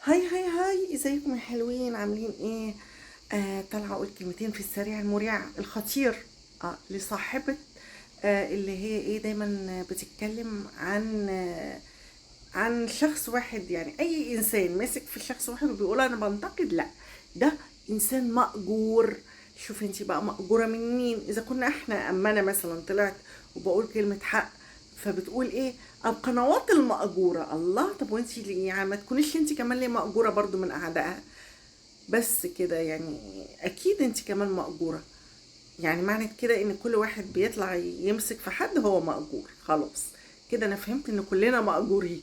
hi hi hi، ازيكم يا حلوين؟ عاملين ايه؟ طالعه اقول كلمتين في السريع المريع الخطير لصاحبه اللي هي ايه دايما بتتكلم عن شخص واحد. يعني اي انسان ماسك في شخص واحد وبيقول انا بنتقد، لا ده انسان مأجور. شوف انتي بقى مأجورة من مين؟ اذا كنا احنا، اما انا مثلا طلعت وبقول كلمة حق فبتقول ايه القنوات المأجورة. الله، طب وانتي ليه؟ يعني ما تكونيش انتي كمان ليه مأجورة برضو من اعدائها؟ بس كده يعني اكيد انتي كمان مأجورة. يعني معنى كده ان كل واحد بيطلع يمسك في حد هو مأجور. خلاص كده انا فهمت ان كلنا مأجورين.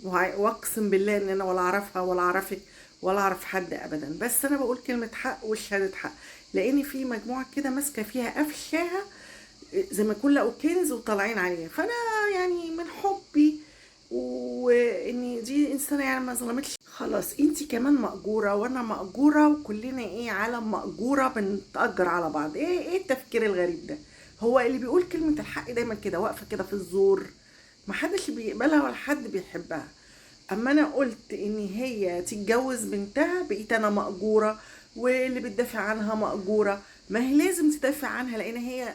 واقسم بالله ان انا ولا اعرفها ولا اعرفك ولا اعرف حد ابدا، بس انا بقول كلمة حق وشهادة حق، لان في مجموعة كده ماسكة فيها قفشاها زي ما يكون لقوا كنز وطالعين عليها. فانا يعني من حبي وان دي انسانة يعني ما ظلمتش، خلاص انتي كمان مأجورة وانا مأجورة وكلنا ايه عالم مأجورة بنتأجر على بعض. ايه التفكير الغريب ده؟ هو اللي بيقول كلمة الحق دايما كده واقفة كده في الزور، محدش بيقبلها ولا حد بيحبها. اما انا قلت ان هي تتجوز بنتها بقيت انا مأجورة، واللي بتدافع عنها مأجورة. ما هي لازم تدافع عنها لان هي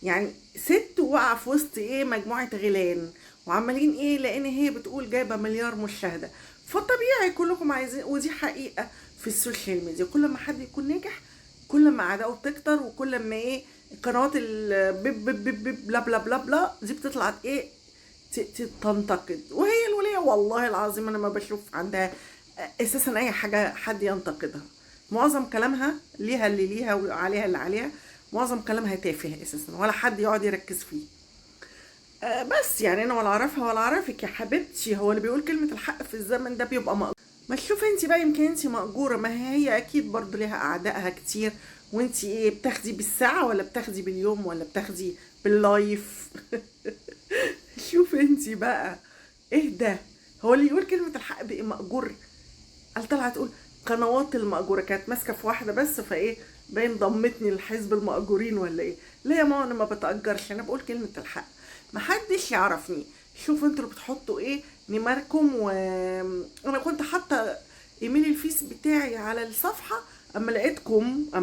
يعني ست واقعة في وسط ايه مجموعة غيلان وعمالين ايه، لان هي بتقول جايبة مليار مشاهدة، فطبيعي كلكم عايزين. ودي حقيقة في السوشيال ميديا، كل ما حد يكون ناجح كل ما اعدائه بتكتر، وكل ما ايه القنوات البيب بيب بيب بيب بلا بلا بلا بلا دي بتطلع ايه تنتقد. وهي الولية والله العظيم انا ما بشوف عندها اساسا اي حاجة حد ينتقدها، معظم كلامها ليها اللي ليها وعليها اللي عليها، معظم كلامها تافه اساسا ولا حد يقعد يركز فيه. بس يعني انا ولا اعرفها ولا اعرفك يا حبيبتي. هو اللي بيقول كلمة الحق في الزمن ده بيبقى مأجور. ما تشوفي انت بقى، يمكن انت مأجورة، ما هي اكيد برضو ليها اعدائها كتير. وانت ايه بتاخدي بالساعة ولا بتاخدي باليوم ولا بتاخدي بال live؟ شوفي انت بقى ايه ده. هو اللي يقول كلمة الحق بقى مأجور؟ قال طالعة تقول قنوات المأجورة، كانت ماسكة في واحدة بس، فايه باين ضمتني لحزب المأجورين ولا ايه؟ لا يا ماما انا ما بتأجرش، انا بقول كلمة الحق، محدش يعرفني. شوفوا انتوا اللي بتحطوا ايه نمركم. و انا كنت حاطه ايميل الفيس بتاعي على الصفحة، اما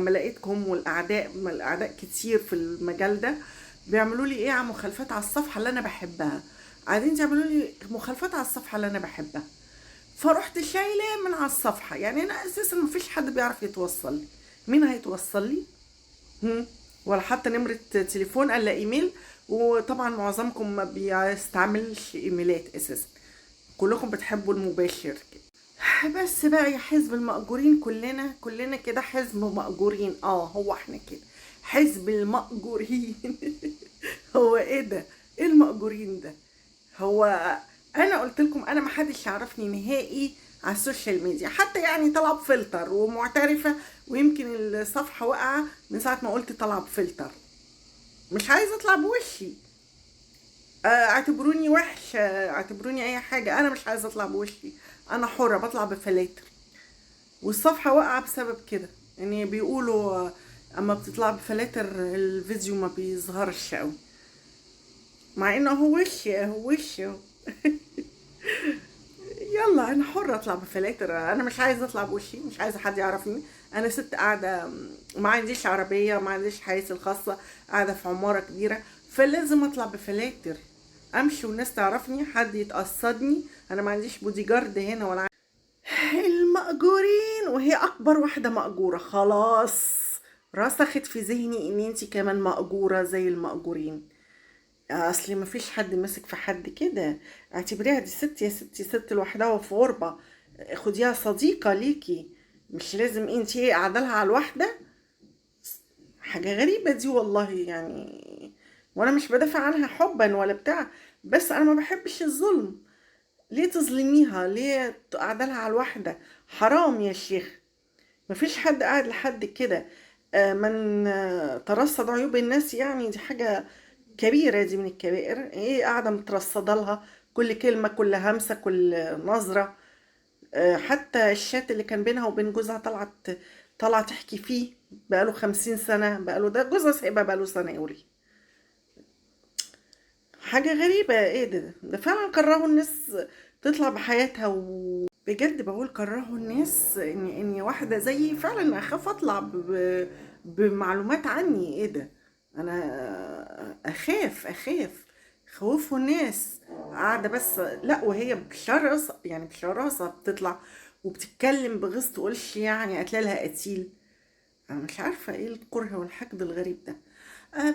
لقيتكم والاعداء، ما الاعداء كتير في المجال ده، بيعملوا لي ايه على مخالفات على الصفحة اللي انا بحبها، قاعدين يعملوا لي مخالفات على الصفحة اللي انا بحبها، فرحت شايله من على الصفحة. يعني انا اساسا ما فيش حد بيعرف يتوصل لي، مين هيتوصل لي؟ ولا حتى نمره تليفون الا ايميل. وطبعا معظمكم ما بيستعملش ايميلات اساسا، كلكم بتحبوا المباشر كده. بس بقى يا حزب المأجورين، كلنا كده حزب مأجورين. هو احنا كده حزب المأجورين. هو ايه ده؟ ايه المأجورين ده؟ هو انا قلت لكم انا ما حدش يعرفني نهائي على السوشيال ميديا، حتى يعني طالعه بفلتر ومعترفه، ويمكن الصفحة واقعه من ساعة ما قلت طالعه بفلتر، مش عايزه اطلع بوشي. اعتبروني وحش، اعتبروني اي حاجة، انا مش عايزه اطلع بوشي، انا حره بطلع بفلاتر. والصفحة واقعه بسبب كده، يعني بيقولوا اما بتطلع بفلاتر الفيديو ما بيظهرش قوي، مع انه هو وشي، هو وشي. يلا انا حره اطلع بفلاتر، انا مش عايزه اطلع بوشي، مش عايزه حد يعرفني. انا ست قاعدة، ما عنديش عربية، ما عنديش حياتي الخاصة، قاعدة في عمارة كبيرة، فلازم اطلع بفلاتر، امشي والناس تعرفني، حد يتقصدني. انا ما عنديش بودي جارد هنا ولا المأجورين. وهي اكبر واحدة مأجوره، خلاص رسخت في ذهني ان انتي كمان مأجوره زي المأجورين. اصلي ما فيش حد ماسك في حد كده، اعتبريها دي ست يا ستي، ست لوحدها وفي غربه، خديها صديقه ليكي، مش لازم انتي ايه قاعدة لها على الواحدة. حاجة غريبة دي والله يعني، وانا مش بدافع عنها حبا ولا بتاع، بس انا ما بحبش الظلم. ليه تظلميها؟ ليه قاعدة لها على الواحدة؟ حرام يا شيخ، ما فيش حد قاعد لحد كده. من ترصد عيوب الناس، يعني دي حاجة كبيرة، دي من الكبائر. ايه قاعدة مترصدة لها كل كلمة، كل همسة، كل نظرة. حتى الشات اللي كان بينها وبين جوزها طلعت تحكي فيه، بقاله 50 سنة، بقاله ده جوزها سايبها بقاله سنة يوري. حاجة غريبة، ايه ده؟ ده فعلا كرهوا الناس تطلع بحياتها. بجد بقول كرهوا الناس ان واحدة زيي فعلا اخاف اطلع بمعلومات عني. ايه ده؟ انا اخاف، اخاف خوفوا الناس قاعدة بس. لا وهي بشراسة، يعني بشراسة بتطلع وبتتكلم بغيظ، تقولش يعني قتلها قتيل. انا مش عارفه ايه الكره والحقد الغريب ده.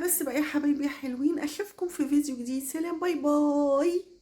بس بقى يا حبايبي يا حلوين، اشوفكم في فيديو جديد. سلام، bye bye.